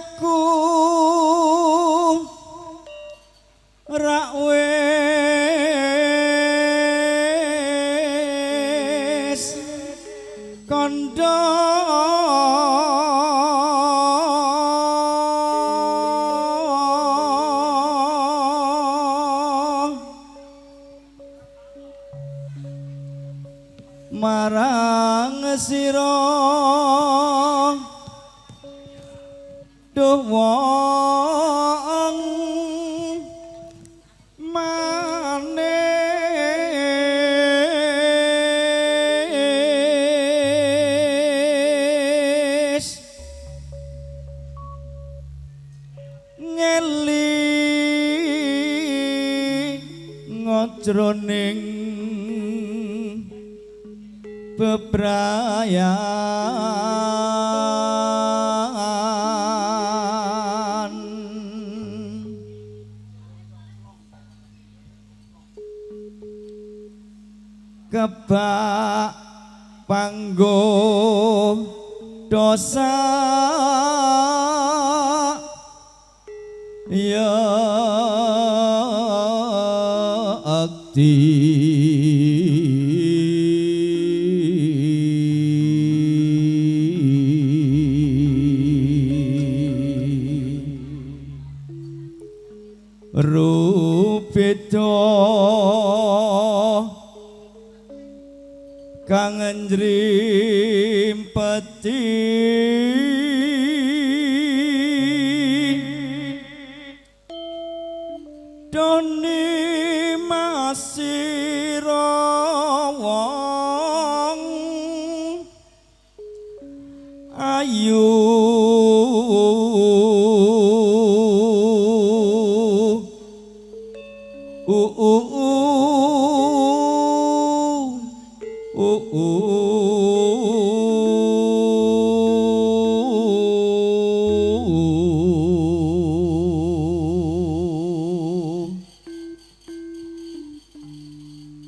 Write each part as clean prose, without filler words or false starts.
aku rak wis kandha marang sira duh wong manis ngeli ngojroning bebrayan kebak panggo dosa ya akti. Rupita kang njrimpeti doni masira wong ayu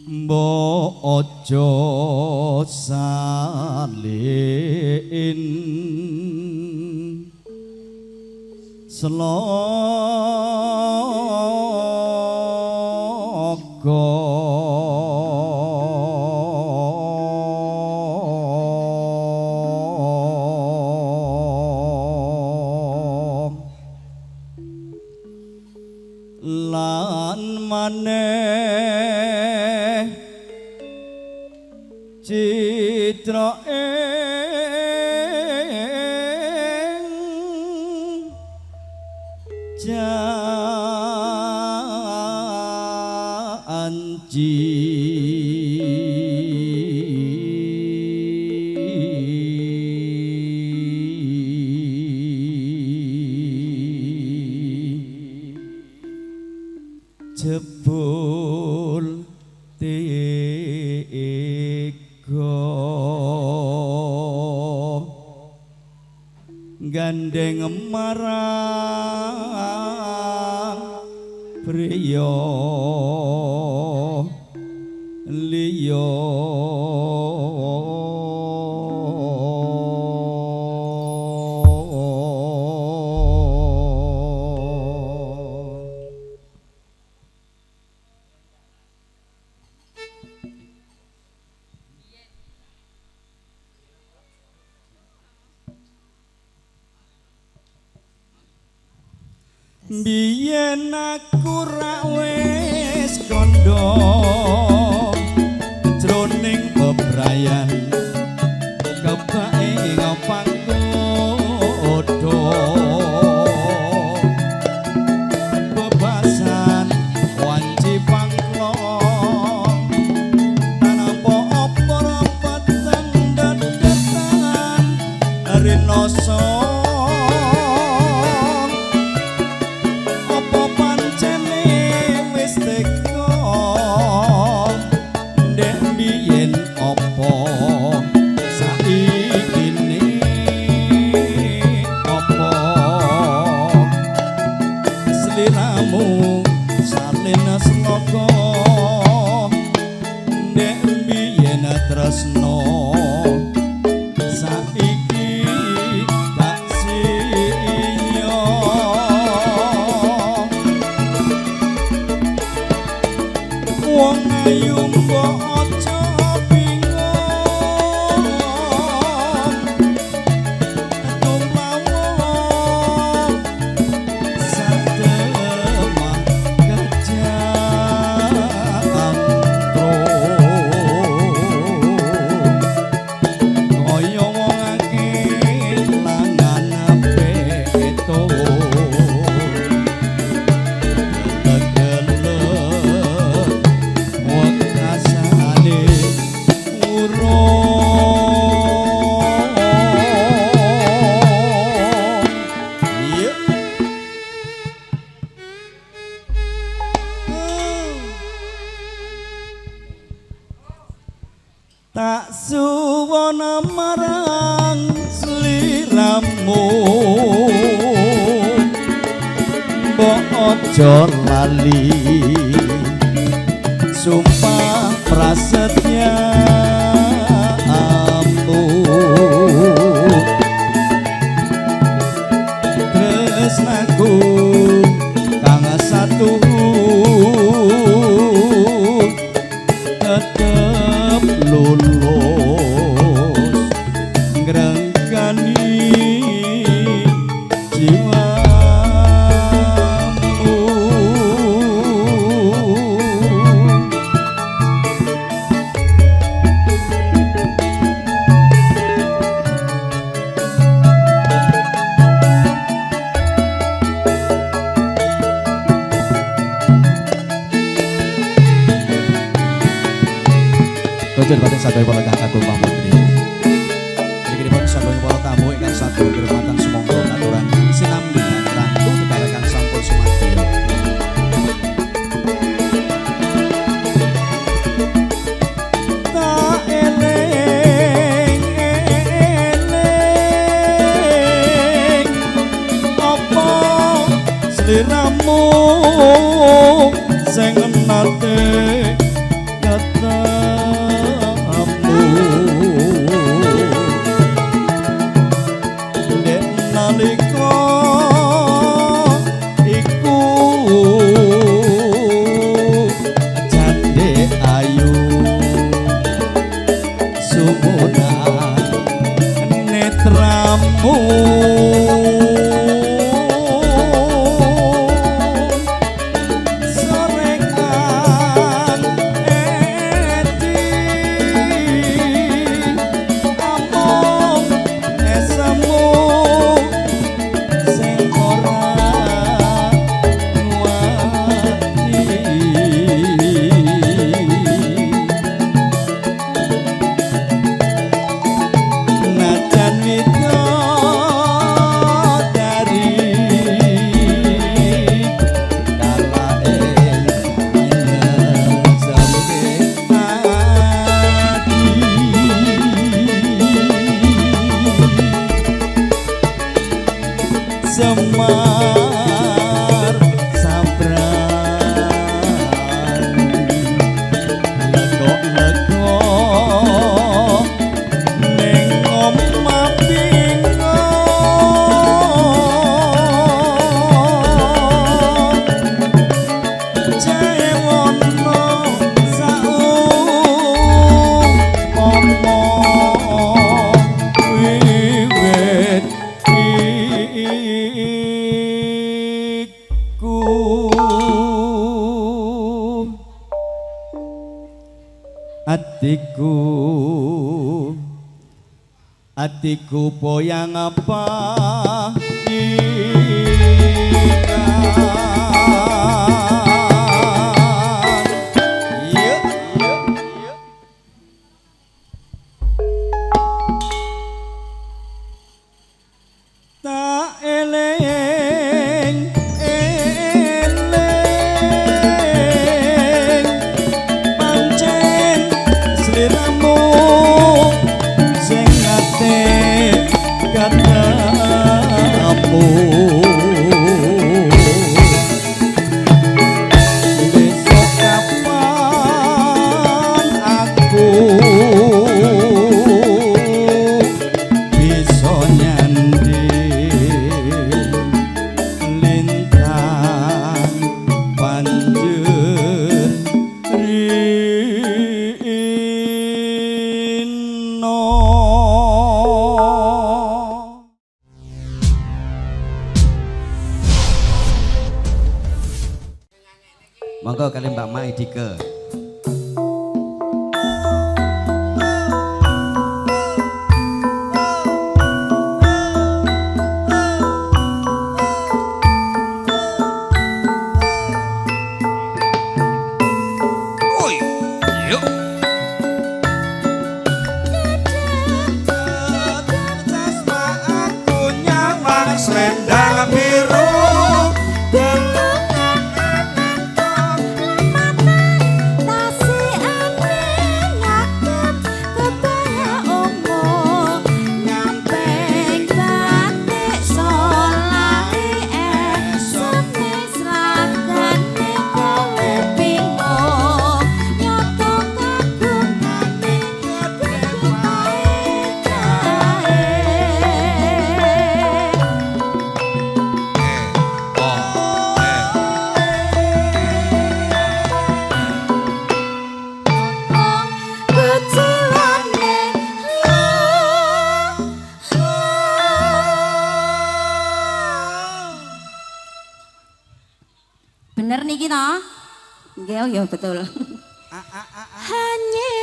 mbok aja salin sloga lan maneh citra ing janji jebul tega gandeng marang priya liya. Biyen aku ra wis kandha jroning bebrayan kebake panggoda bebasan wanci pangklong tanpa apa peteng dedetan rinoso. Tresno saiki tak siyo. Aja lali sumpah prasetyamu, tresnaku kang satu tetep lulus ngrenggani jiwamu. Tujuh batin sadaya para kakung putri. Mriki sadaya para tamu ingkang sampun kirmatan sumangga katuran sinambi lan ratu dedharakan sampun sumadyo. Tak eling eling apa sliramu sing nate ketemu dek nalika iku jande ayu sumunan netramu. Sorengan eti among esemu sing ora nguati. Najan widodari kala ing nyeseke ati Semar sabran legok-legok ning omah bingung Jaewono saumpama wiwit iku atiku atiku boyang apa ikan. Tak eling eling pancen sliramu sing ate ketemu. Besok kapan aku bisa nyanding lintang banjur rino. Monggo kali Mbak Mai Dike. Oi, yuk. Aku nyawang selendang biru. Nyampe batik solahe esone. Bener niki to? Nggih, oh ya betul. A a a a. Hanya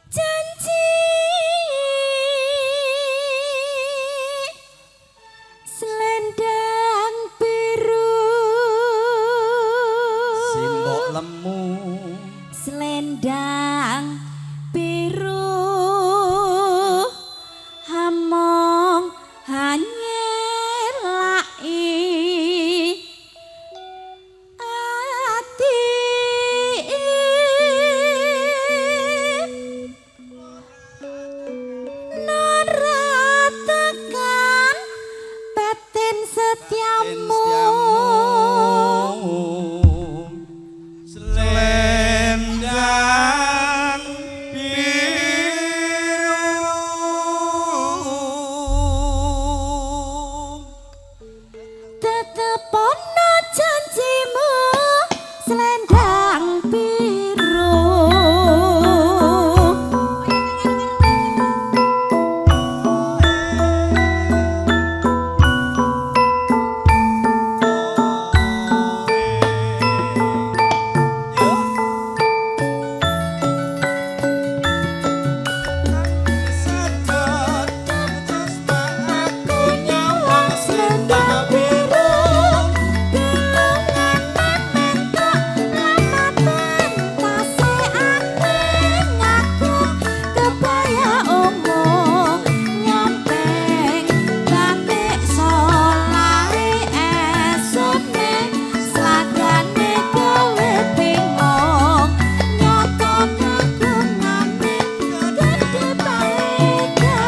janji selendang biru, Simbok lemu. Selendang biru among hanyelaki ati, nora tekan batin setiamu. Selendang biru. Tetep ono janjimu, selendang biru. Sedot aku nyawang selendang biru. Gelungane mentok lamatan tase ate ngaku kebaya ungu nyamping batik solare esune sladane gawe bingung nyoto kagungane gedhe paedae.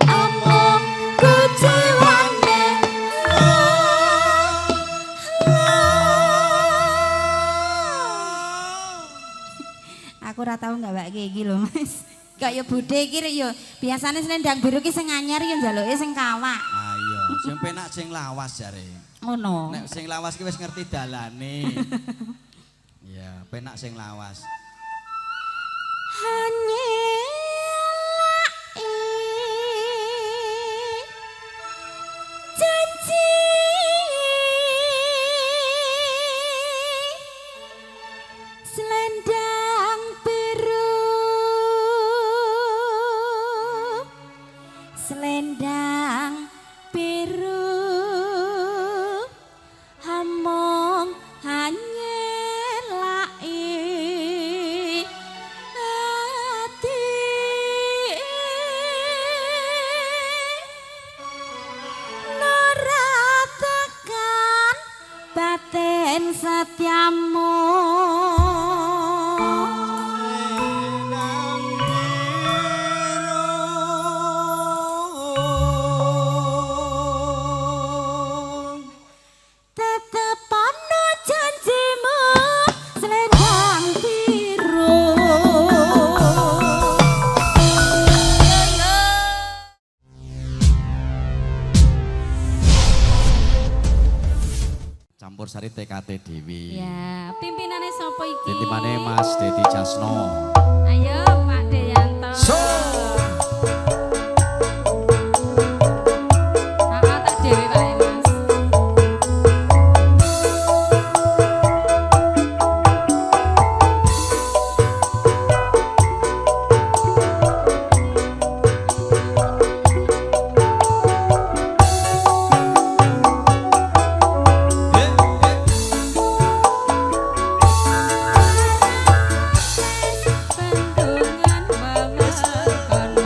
Amung kuciwane. Aku ora tau nggawake iki lho, Mas. Kok ya budhe iki yo biasane selendang biru ki sing anyar yo njaluke sing kawak. Ayo, sing penak sing lawas jare. Ngono. Nek sing lawas ki wis ngerti dalane. Iya, penak sing lawas. Hanyelaki janji selendang biru, selendang biru among hanyelaki ati, nora tekan batin setiamu. Selendang biru. Tetep ono janjimu, selendang biru. Campur sari TKT Dewi. Ya, pimpinannya sapa iki? Titipane Mas Dedi Jasno. Ayo Pak Deyanto. So. Tak tak dhewe wae, Mas. Bendungan wewengkon.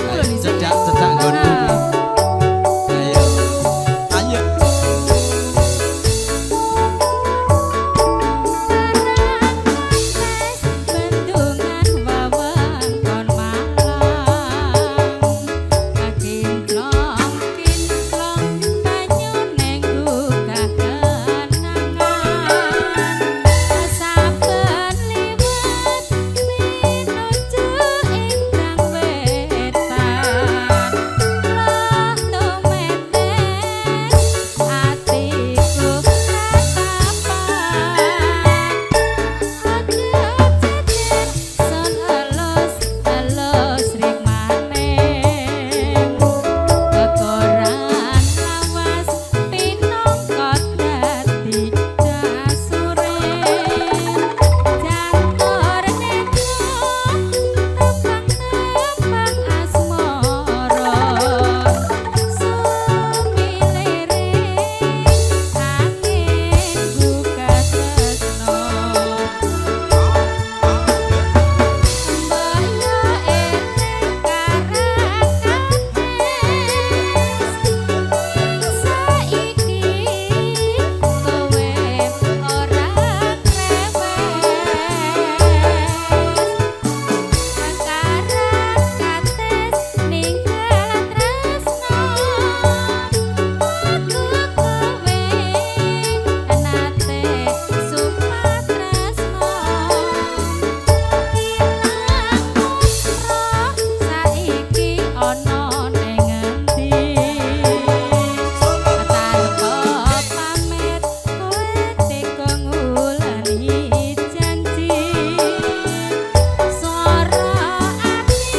Nggonmu lho dhisik. Cedak-cedak nggonmu kuwi. Ayo. Ayo. Bendungan wewengkon Malang. Kinclong kinclong banyune gugah kenangan. Saben liwat pinuju ingkang wetan. Loh tumetes atiku ratapan. Aja jejer sun elus elus rikmane. Kekoran lawas pinangka dadi jasure. Jantur netra tepang-tepang asmara. Sumilire angin buka tresno. Mbaya eling karang kates saiki kowe ora krewes. Karang kates ninggal tresno aku kowe nate sumpah tresno. Ilang musra saiki ana ning endi? Tanpa pamit kowe tega nguleni janji. Swara ati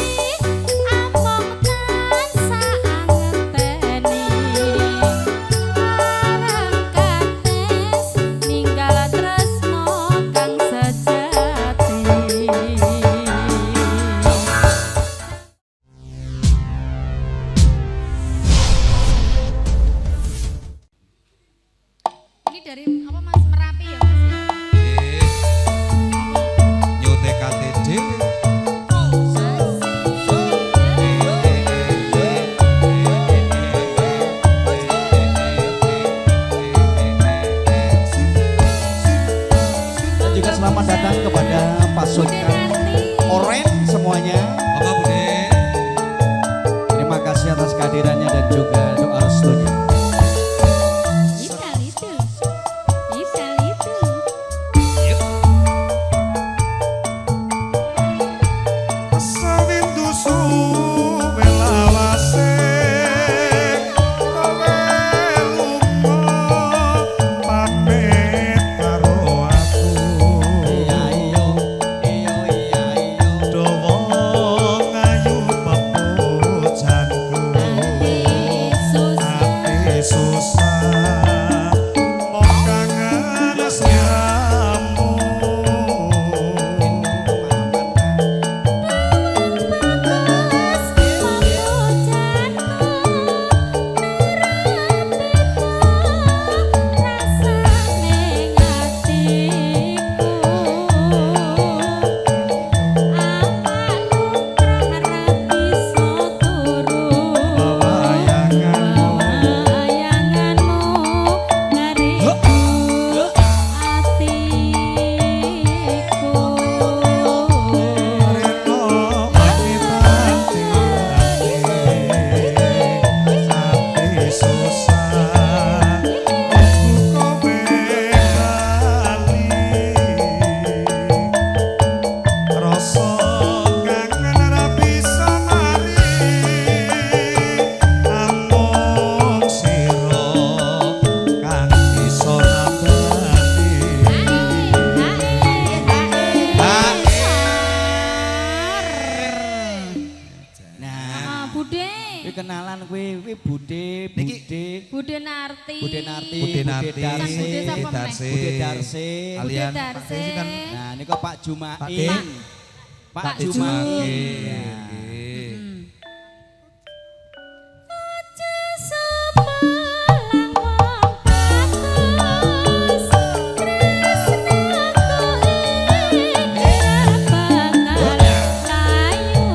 amung tansah ngenteni. Karang kates ninggal tresno kang sejati. Ini dari apa Mas, Merapi ya Mas ya? New TKT dhewe. Dan juga selamat datang kepada Bude pasukan Narti. Oren semuanya. Monggo Bude. Terima kasih atas kehadirannya dan juga doa restunya. Ital itu. Ital itu. Sawindu suwe lawase kowe lunga pamit karo aku. Iya iya iya iya iya. Dawa ngayu pepujanku. Ati susah. Ati susah mong kangen sliramu. Bagus papujanku nurapita rasane atiku. Awak lumrah ra bisa turu. Bayanganmu. Bayanganmu ngariku atiku. Reno wanita ati susah aku kowe lali rasa kangen ra bisa mari amung sira kang bisa nambani. Nah, Ah, Bude. kuwi kenalan kuwi kuwi Bude, Niki- Bude, Bude Narti. Bude Narti, Bude Narti, Darse, Bude sapa Bude Darse. Bude Darse. Kalian Bude Darse. Pak D sinten? Nah, niku Pak Jumain. Pak D. Pak Pak Jumain. Jumain. Ya. Nggih. Aja sepalang wong bagus, tresnaku iki ra bakal layu.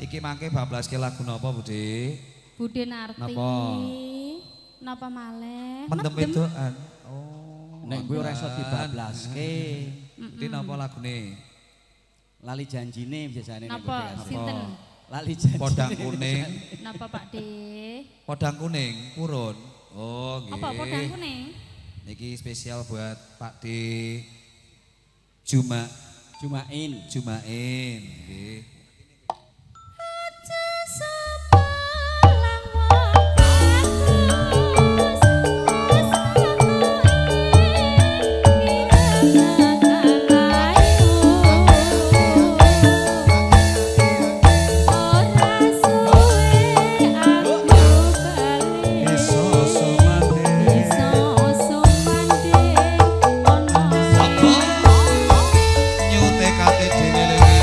Iki mangke bablaske lagu napa, Bude? Bude Narti. Napa? Napa malih? Mendem wedokan. Oh. Nek kuwi ora iso dibablaske. Bude napa lagune? Lali janjine biasane nek Napa? Bude. Sinten? Lali janjine. Podang kuning. Napa Pak De? Podang kuning purun. Oh, nggih. Apa podang kuning? Niki spesial buat Pak D. Juma Jumain. Jumain nggih. Aja sepalang wong bagus, wis aku ayu. Ora suwe aku bali. Iso sumandhing. Iso sumandhing ana Sapa? Nyute kate dhewe lho iki.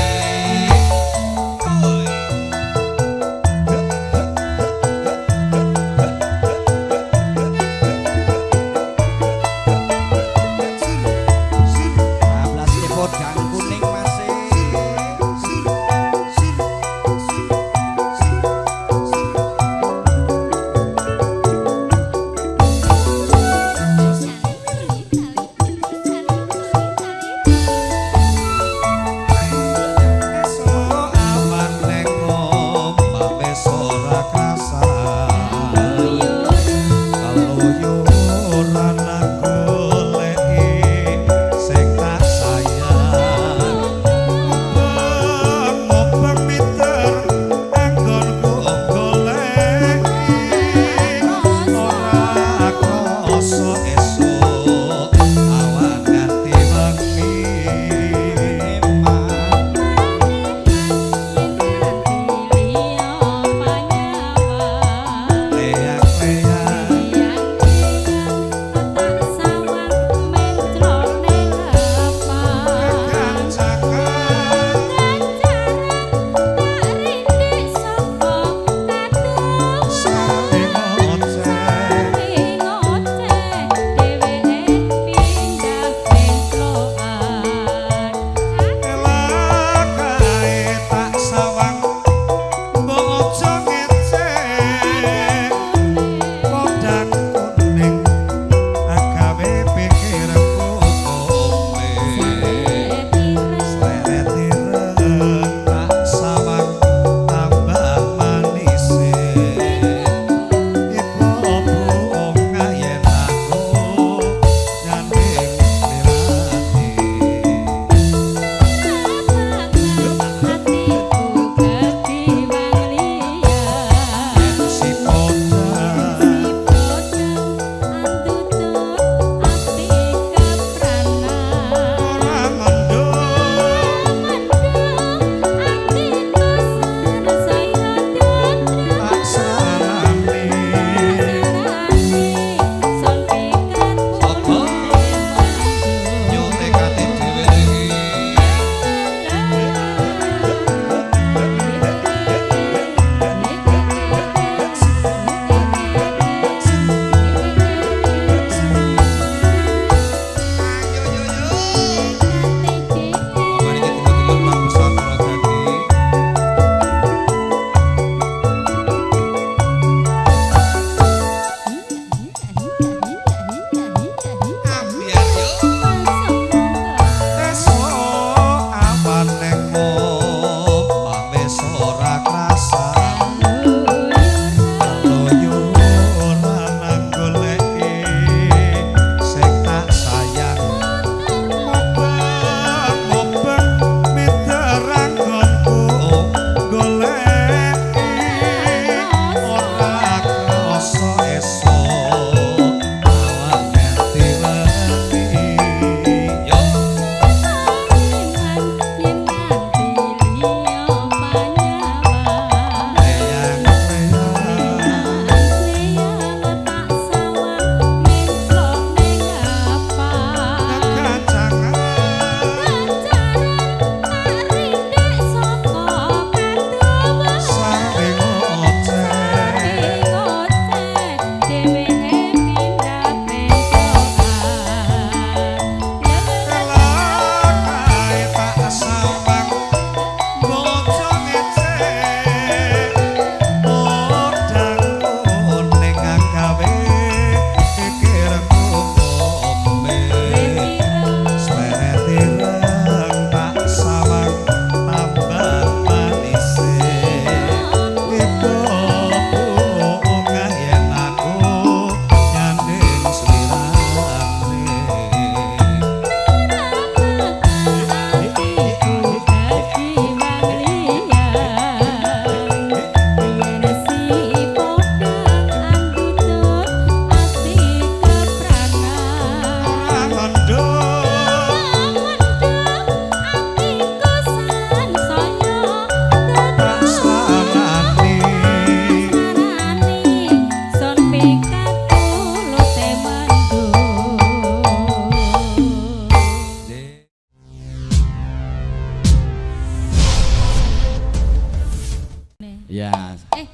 Ya.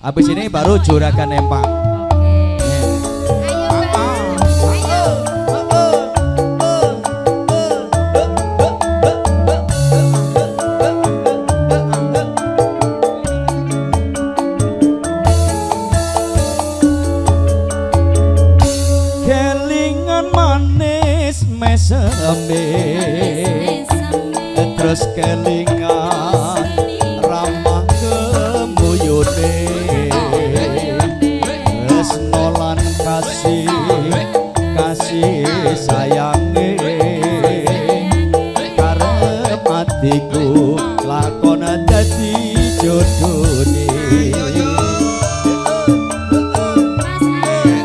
Habis ini baru Juragan Empang. Oke. Ayo, Mas. Ayo. Kelingan manis meseme terus kelingan ramah kemuyune tresno lan kasih kasih sayange karep atiku lakon dadi jodone. Mas Agus.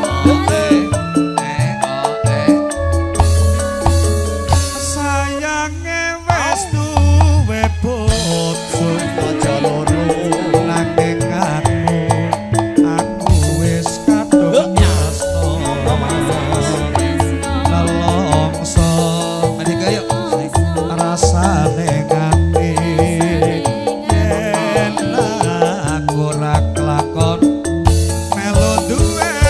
Sayange wis duwe bojo Aja loro nanging aku wis kadung tresno nelongso Mandika yuk rasane ngati yen aku ora kelakon melu duweni.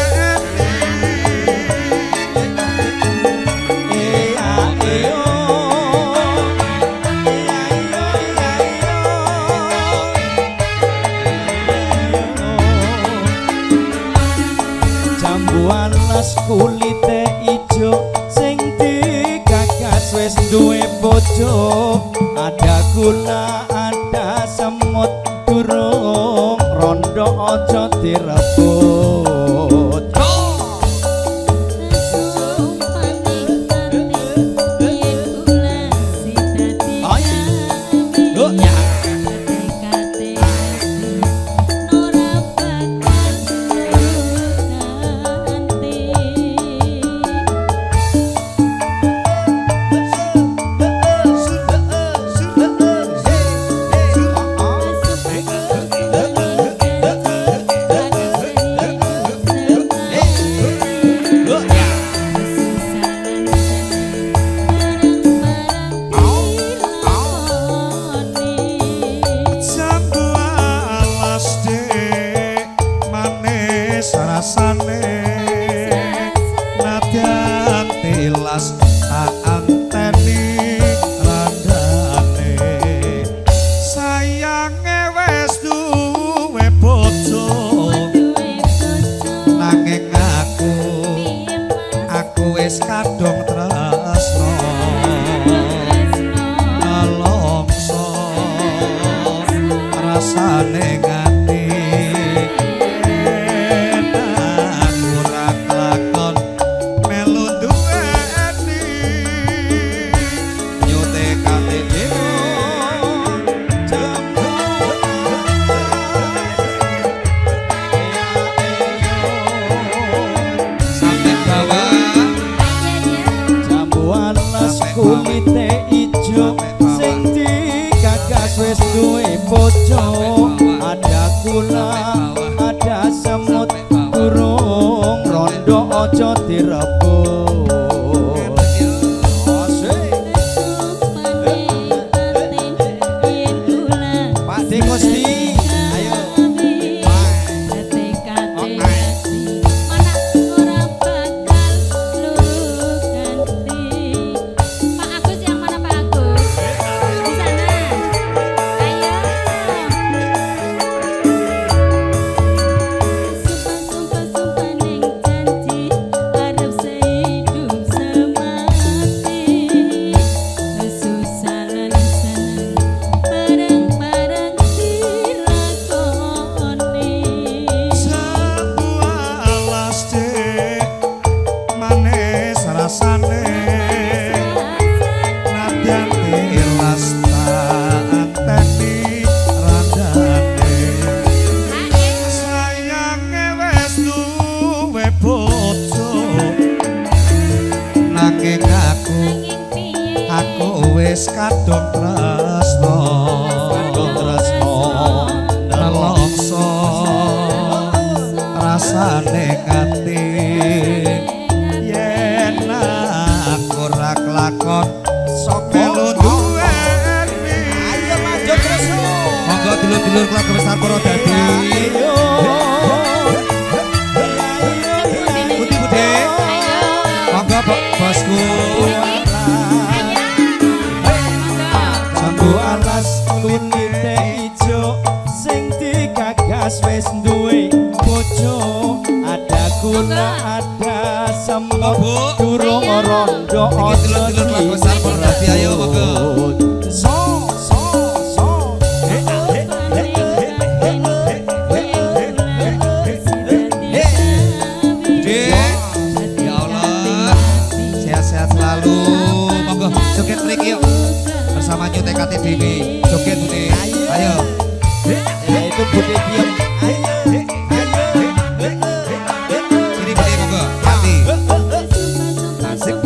Jambu alas kulite ijo sing digagas wis duwe bojo, ada gula ada semut durung rondo aja direbut. Jambu alas dek manis rasane nadyan tilas tak anteni randane sayange wis duwe bojo nanging aku wis kadung tresno nelongso rasane ngati yen aku ora kelakon melu duweni Nyute kate dhewe jambu sampe bawah jambu alas kulite ijo sing digagas wis duwe bojo, ada gula ada semut durung rondo aja direbut. Asik. Pak De Gusti, ayo. Pak Agus yang mana Pak Agus? Di sana. Ayo. Sumpah sumpah sumpah ning janji arep sehidup semati. Susah lan seneng bareng-bareng dilakoni. Dulur-dulur keluarga besar Purwodadi. Putih Bude. Monggo bosku. Jambu alas wite ijo sing digagas wis duwe bojo, ada guna ada semut Bu. Durung rondo. Iki dulur-dulur keluarga besar Purwodadi, ayo monggo. So so so. Eh, eh, eh, eh, eh, eh, eh, eh, eh. Bude. Ya Allah. Sehat-sehat selalu. Monggo joget mriki yuk. Bersama New TKT DW. Joget Bude. Ayo. Ya itu Bude diem. Sini Bude monggo. Hati. Asik.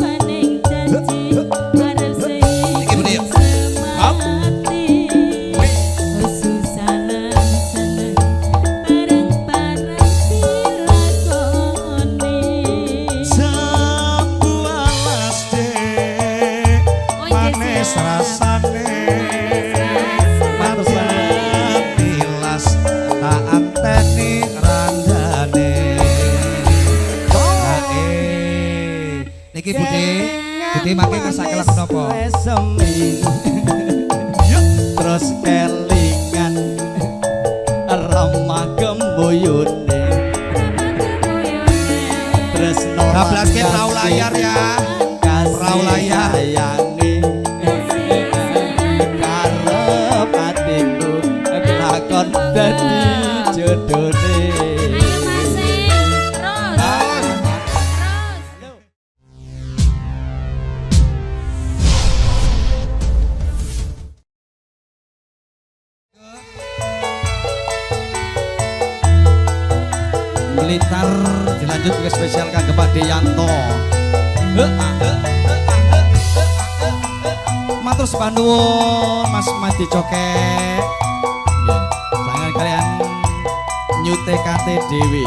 Iki Bude yuk. Up. Jambu alas dek manis rasane, mantan tilas tak anteni randane. Ae. Niki Bude, Bude mangke ngersake lagu napa? Resemi. Terus kelingan remah gembuyune tresno. Bablaske perahu layar ya. Perahu layar. Sayangi karep atiku kelakon dadi jodone. Ayo Mas, terus. Terus. Blitar dilanjut ke spesial kangge Pak Deyanto. Matur sembah nuwun Mas Madi Cokek. Nggih, sangan kalian New TKT Dewi.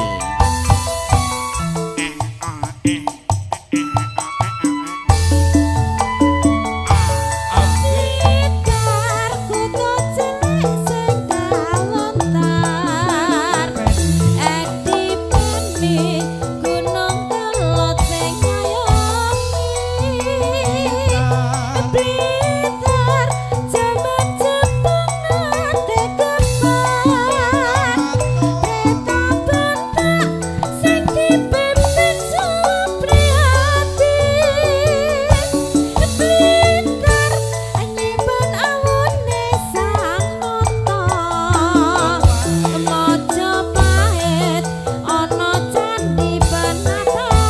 Blitar kutha cilik sing kalontar, edipane gunung kelot sing ngayomi. Blitar jaman Jepang nate kepan, kereta bentak sing dipimpin Supriyadi. Blitar nyimpen awune sang nata, Majapahit ana candi Penataran.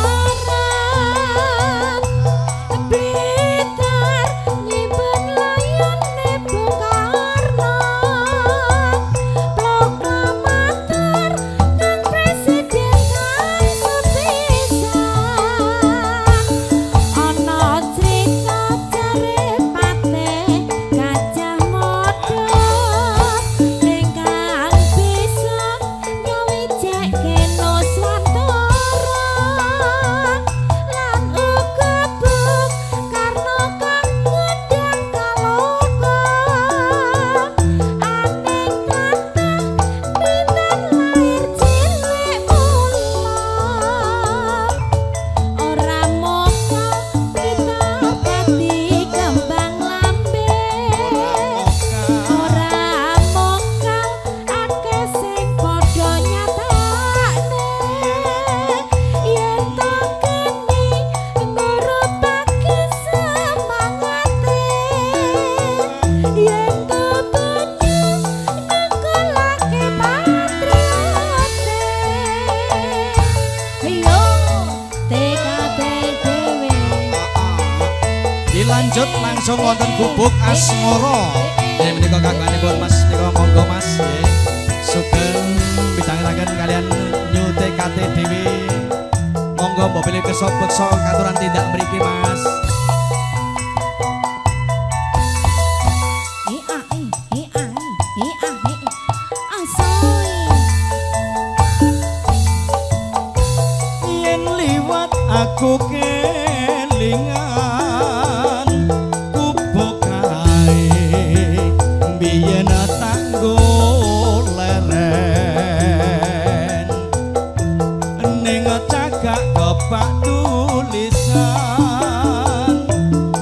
Blitar nyimpen layone Bung Karno, proklamator kang presiden kang sepisan. Ana crita jare patih Gajah Mada ingkang bisa nyawijeke Nuswantara, lan uga Bung Karno kang ngundang kaloka. Aning tatah Blitar lair cilik mula. Ora moko Blitar dadi kembang lambe, ora mokal akeh sing padha nyatakne yen to geni ngurupake semangate, yen to banyu nengkelake patriote. Yo TKT dhewe. Dilanjut langsung wonten gubuk Asmara. Nggih menika kagunganipun Mas nika monggo Mas nggih. Sugeng midhangetaken kalian New TKT Dewi. Monggo mbok pilih kersa beksa katuran tindak mriki Mas. E a e e a e a e asoy. Yen liwat aku kelingan gubuk kae biyen tanggo. Leren ning cagak kebak tulisan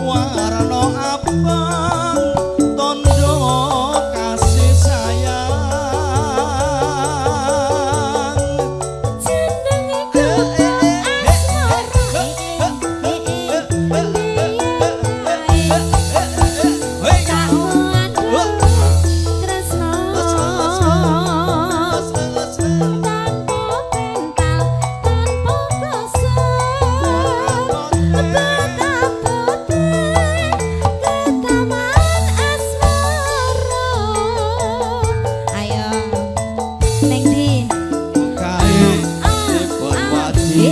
warna abang tondo kasih sayang. Jenenge gubuk asmara. Hei. Tak ngandung tresno tanpa pental tanpa kloso betapa ketaman asmara. Ayo. Ning ndi? Kae dipun wadi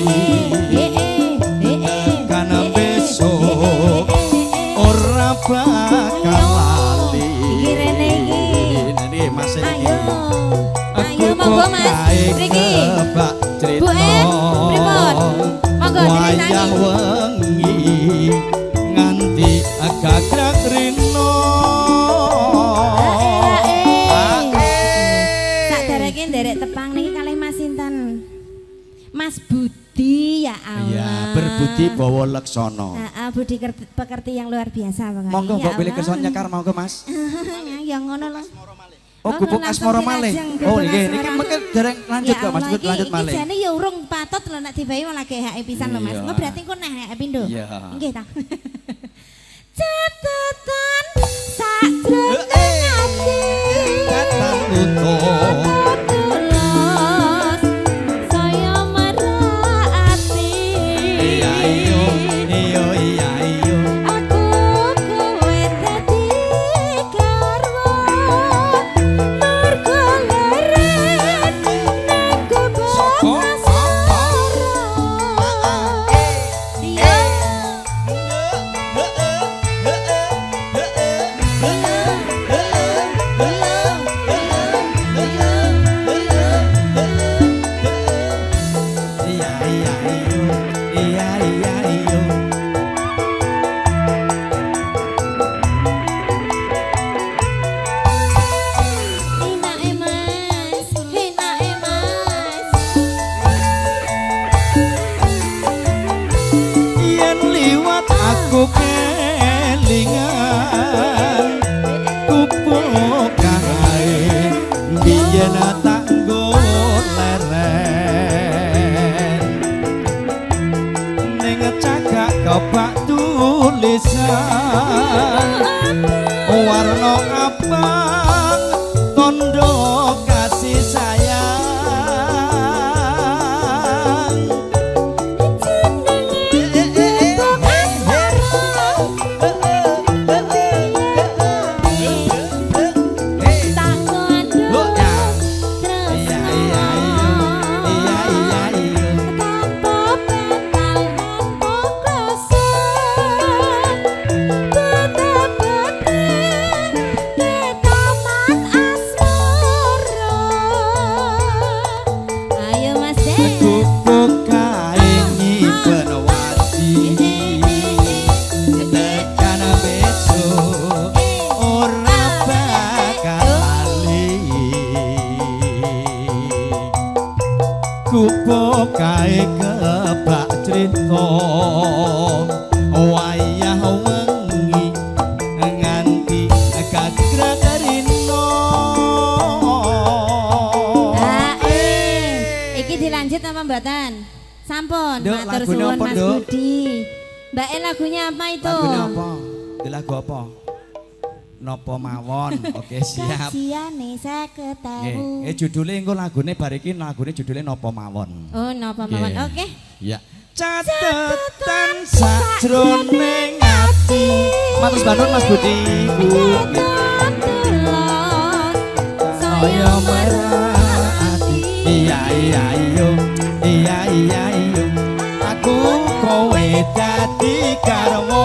Karena besok ora bakal lali. Iki rene iki. Ini Mas iki. Ayo. Ayo monggo Mas. Mriki. Kebak Bu E, pripun? Monggo Wayah diceritani. wengi nganti gagrak rino. Sakderenge nderek tepang niki kalih Mas sinten? Mas Budi, ya Allah. Iya, berbudi bawa leksana. Heeh, budi pekerti yang luar biasa pokoknya. Monggo Ya mbok pilih Allah. kersa nyekar monggo Mas. Ya ngono lho. Oh, gubuk langsung asmara malih. dilajeng, Oh, gubuk nggih, asmara. niki mengke dereng lanjut Ya kok Mas, Allah, lanjut iki malih. jane ya urung patut lho nek dibayi malah lagi hake pisan lho Mas. Iya. Engko berarti engko neh hake pindho. Iya. Nggih ta. Catatan sakjroning ati. Kata tutur. Tulus saya merati. Iya iya iya iya iya. Aku kowe dadi garwa mergo leren nang gubuk asmara. Iya. Iya iya iya iya iya iya. Enake Mas, enake Mas. Yen liwat aku kelingan gubuk kae biyen tak nggo leren ning cagak kebak tulisan warna abang tondo kasih sayang. Jenenge gubuk asmara. Tak ngandung Iya iya iya iya iya. tanpa pental tanpa kloso betapa ketaman asmara. Ayo Mas Den. Gubuk kae nyipen wadi tekan besok ora bakal lali. Gubuk kae kebak crita wayah wengi nganti gagrak rino. Ah, eh. Iki dilanjut apa mboten? Sampun, Nduk, matur lagune suwun apa, Mas Nduk? Budi. Mbak E lagunya apa itu? Lagune apa? Di lagu apa? Nopo mawon. Oke, siap. Kajiane 50.000. Nggih, judule engko lagune bar iki lagune judule Nopo mawon. Oh, napa mawon? Nggih. Oke. Ya. Catetan sajroning ati. Matur suwun Mas Budi. Bu. Tulus Saya merati. Iya iya iya. Iya iya iya. Aku kowe dadi garwa.